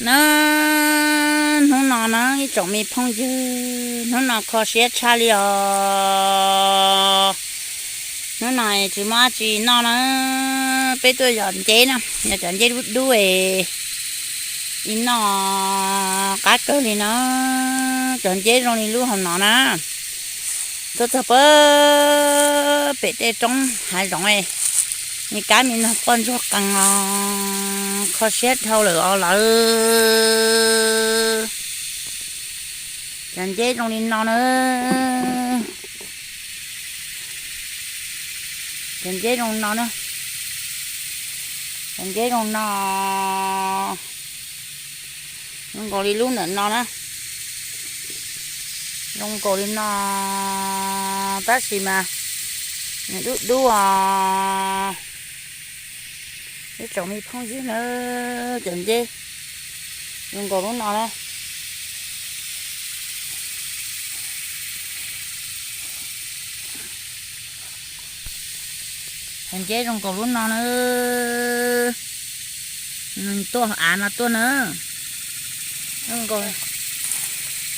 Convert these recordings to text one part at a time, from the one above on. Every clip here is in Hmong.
Na, hnub no na ib tsoom me phooj ywg, hnub no kho siab tshaj li os. Hnub no tsis muaj dab tsi noj na, peb tuaj yos nceb na, yog cov nceb dub dub es ib noj qab kawg li na. Cov nceb zoo li lub hauv no na, tuaj txog pem tej roob hav zoov, me kab me noog quaj ntsuag qees os, kho siab dhau lawm os lawv. Cov nceb zoo li no na, cov nceb zoo no na, cov nceb zoo no, zoo nkaus li lub ntawm no na, zoo nkaus li no, tab sis mas nws dub dub os. Ib tsoom me phooj ywg na, cov nceb zoo nkaus lub no na. Cov nceb zoo nkaus lub no na, tuaj av no tuaj na.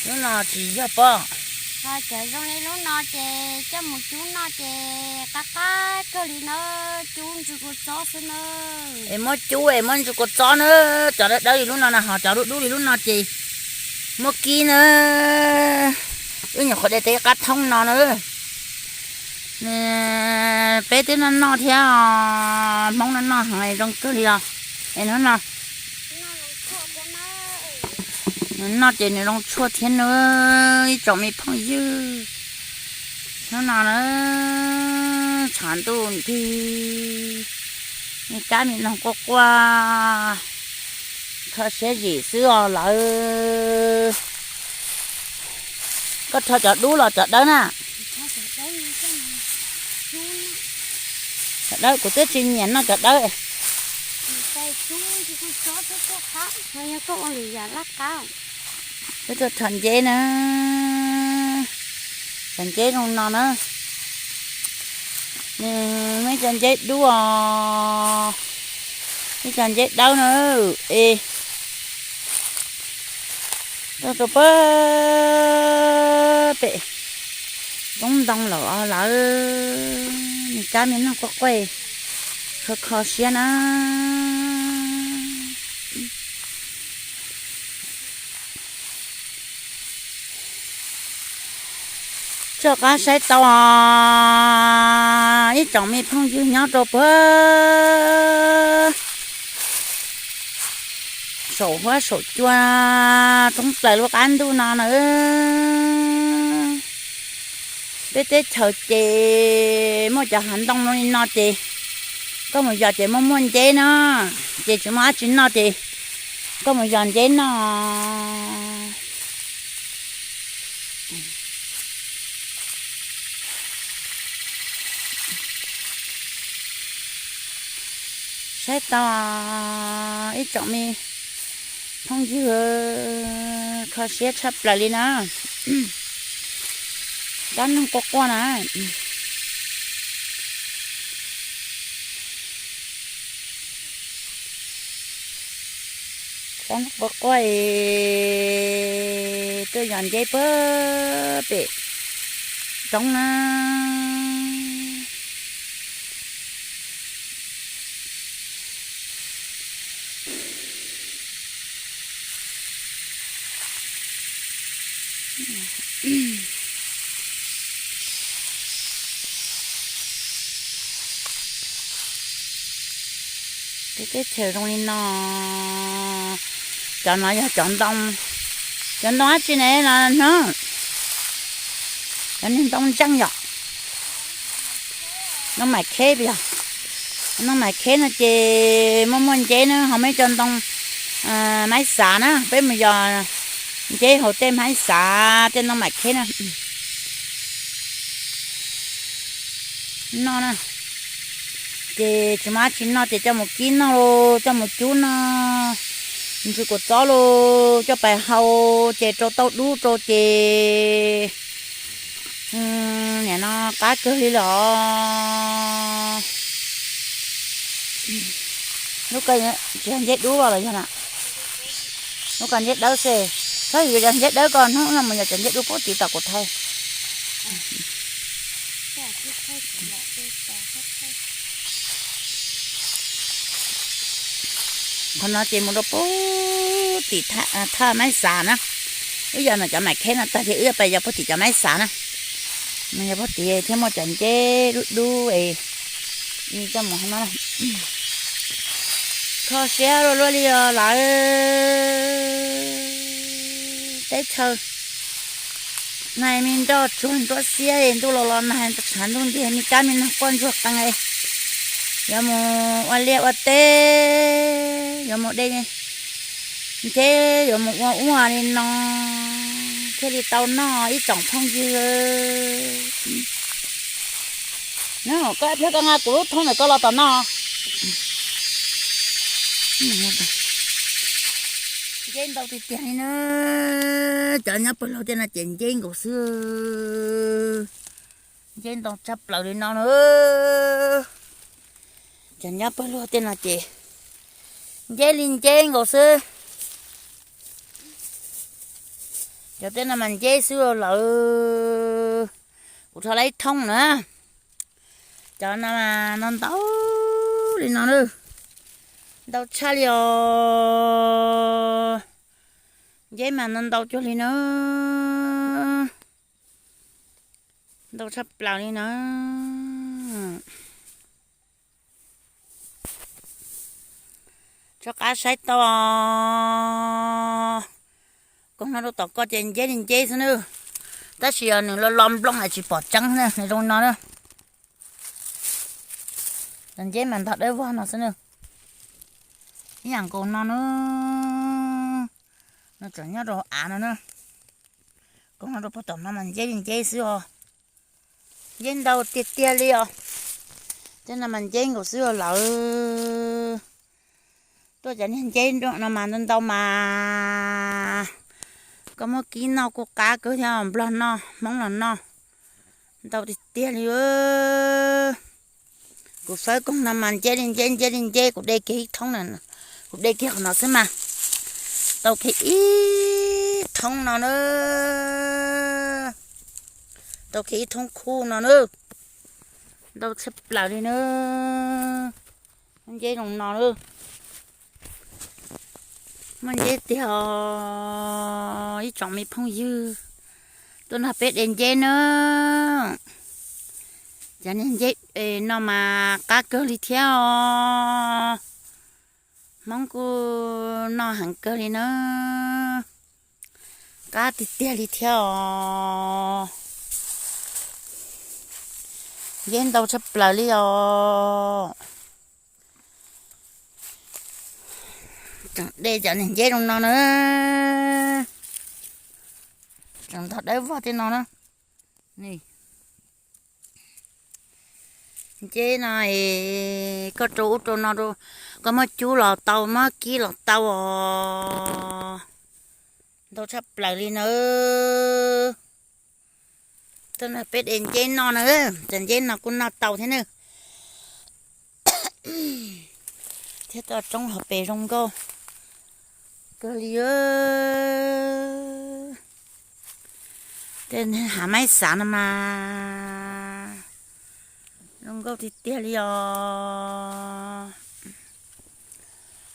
Lub no tsis yog pob. Cov zoo li lub no ces coj mus cub noj ces qab qab kawg li na, cub ntsis kua txob xwb na. Es muab cub es muab ntsis kua txob na, cov dawb dawb li lub no na, ho cov dub dub li lub no ces muab kib na. Wb nyuam qhuav de tau ib qab thoob no na. Peb twb noj noj thiab os, Hmoob noj noj heev zoo kawg li os. Es hnub no nws noj ces nws zoo tshuaj thiab na, ib tsoom me phooj ywg. Hnub no na, tshav ntuj nrig, me kab me noog quaj quaj, kho siab zim xwb os lawv. Koj rho cov dub los cov dawb na? Cov dawb kuv twb tsis nyiam noj cov dawb. Peb tuaj rho nceb na, cov nceb zoo no na. Nws muaj ib co nceb dub os, ib co nceb dawb na. Es tuaj rau pem roob ntoo lawm os lawv, me kab me noog quaj quaj, kho kho siab na. Tso qab saib tau os, ib tsoom me phooj ywg nyob rau puag saum huab saum cua, thoob plaws lub qab ntuj no na. Peb teb chaws ces muaj cov hav ntoo li no ces koj mus yos ces muaj muaj nceb na, ces tsis muaj dab tsi noj ces koj mus yos nceb noj. Saib tau ib tsoom me phooj ywg, kho siab tshaj plaws li na. Kab noog quaj quaj na. Kab noog quaj quaj es tuaj yos nceb puag pem roob na. Peb teb chaws zoo li no, cov no yog cov ntoo, cov ntoo dab tsi ne no na? Cov niag ntoo ntseej yom, ntoo mais kheb yog, ntoo mais kheb no ces muaj muaj nceb na, ho muaj ib co ntoo maib xav na, peb mus yos nceb hauv tej maib xav tej ntoo mais kheb na. Noj na, ces tsis muaj dab tsi noj ces coj mus kib noj los coj mus cub noj, ntsis kua txob los coj pais hau, ces rau tauj dub rau ces nim no qab kawg li lawm. Lub ko tsis yog nceb dub los yog na? Hnub ko nceb dawb xwb, txhob yuav cov nceb dawb ko, hnub no mus yog cov nceb dub pub tiv tom kuv thaij. Qhov no ces mus rau pub tim thaj maib xav na. Wb yog no cov maim kheb no tag ces wb yuav pais yog pub tim cov maib xav na. Mus yog pub tim thiab muaj cov nceb dub dub es coj mus no. Kho siab luaj luaj li os lawv. Teb chaws nag me nroj tsuag nruab xiab, ntuj los los nag, tshav ntuj ntiag, me kab me noog quaj ntsuag qees. Yuav mus ua liaj ua teb, yuav mus de nceb, yuav mus ua ua li no thiaj li tau noj ib tsoom phooj ywg. Koj ib pliag koj nqa kuv lub thoob ntawm koj los tom no. Nceb ntau tiag tiag li na. Cov nyob pawg lug tej no ces nceb nkaus xwb. Nceb ntau tshaj plaws li no na. Cov nyob pawg lug tej no ces nceb li nceb nkaus xwb. Cov tej no mas nceb xwb lawm. Kuv rho lawm ib thoob na. Cov no mas no ntau li no na. Ntau tshaj li os. Nceb mas no ntau cuag li na. Ntau tshaj plaws li na. Tso qab saib tau. Koog no rau tom ko ces nceb li nceb xwb na. Tab sis nws lo lo nplooj es tsis pom tseeb na, zoo no na. Cov nceb mas ntog dawb vog no xwb na. Ib yam nkaus no na. No tseem nyob rau av no na. Koog no rau puag tom no mas nceb li nceb xwb os. Nceb ntau tiag tiag li os. Tej no mas nceb nkaus xwb os lawm. Tuaj cov niag nceb no mas ntau ntau mas koj muab kib noj kuj qab kawg thiab, nplog noj, hmoob los noj. Ntau tiag tiag li. Kuv fawb koog no mas nceb li nceb, nceb li nceb, kuv de kiag ib thoob na. Kuv de kiag qhov no xwb mas tau kiag ib thoob no na. Tau kiag ib thoob khuj no na. Ntau tshaj plaws li na. Muaj nceb zoo no na. Muaj nceb tiag os ib tsoom me phooj ywg. Tuaj nrog peb de nceb na. Cov niag nceb no mas qab kawg li thiab os. Hmoob kuj noj heev kawg li na. Qab tiag tiag li thiab os. Nceb ntau tshaj plaws li os. Tseem de cov niag nceb zoo no na. Tseem ntog dawb vog tej no na. Nceb no es koj rau ub rau no, koj muab cub los tau, muab kib los tau os. Ntau tshaj plaws li na. Tuaj nrog peb de nceb noj na. Cov nceb no kuj noj tau thiab na. Thiab toj roob hauv pes zoo nkauj kawg li. Tej hav maib xav no mas zoo nkauj tiag tiag li os.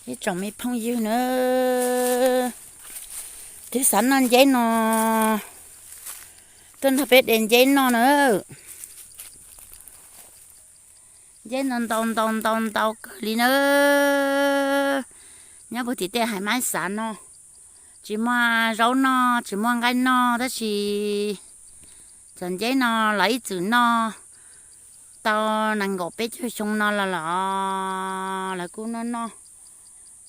Ib tsoom me phooj ywg na, twb xav noj nceb no, tuaj nrog peb de nceb noj na. Nceb ntau ntau ntau ntau ntau kawg li na. Nyob puag tim tej hav maib xav no, tsis muaj zaub noj tsis muaj nqaij noj tab sis cov nceb no lawv ib txwm noj tau nees nkaum peb caug xyoo no los los lawv kuj noj noj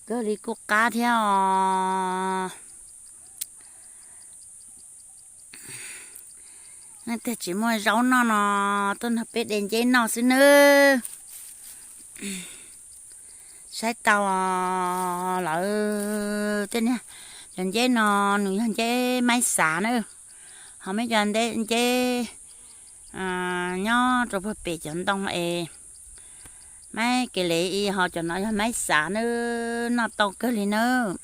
kawg li kuj qab thiab os. Leej twg tsis muaj zaub noj no tuaj nrog peb de nceb noj xwb nawb. Saib tau lawm tej niag, cov nceb no nws yog nceb maib xav na, ho muaj cov nceb nyob rau puag pem cov ntoo es maib ke le i, ho cov no yog maib xav na, noj tau kawg li nawb.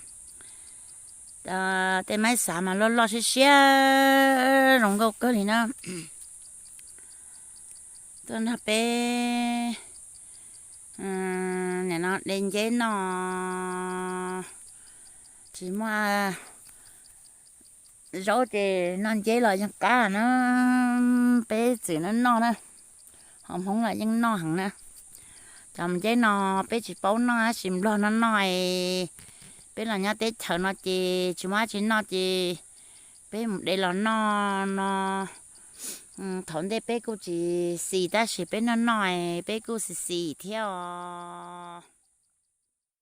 Tej maib xav mas loj loj siab siab zoo nkauj kawg li na. Tuaj nrog peb nim no de nceb noj, tsis muaj zaub ces noj nceb los yeej qab na. Peb txwm no noj na, ho Hmoob los yeej noj heev na. Cov nceb no peb tsis paub noj tab sis Nplog no noj. Peb los nyob teb chaws no ces tsis muaj dab tsi noj ces peb mus de los noj no. Thaum ntej peb kuj tsis xis tab sis peb noj noj peb kuj xis xis thiab os.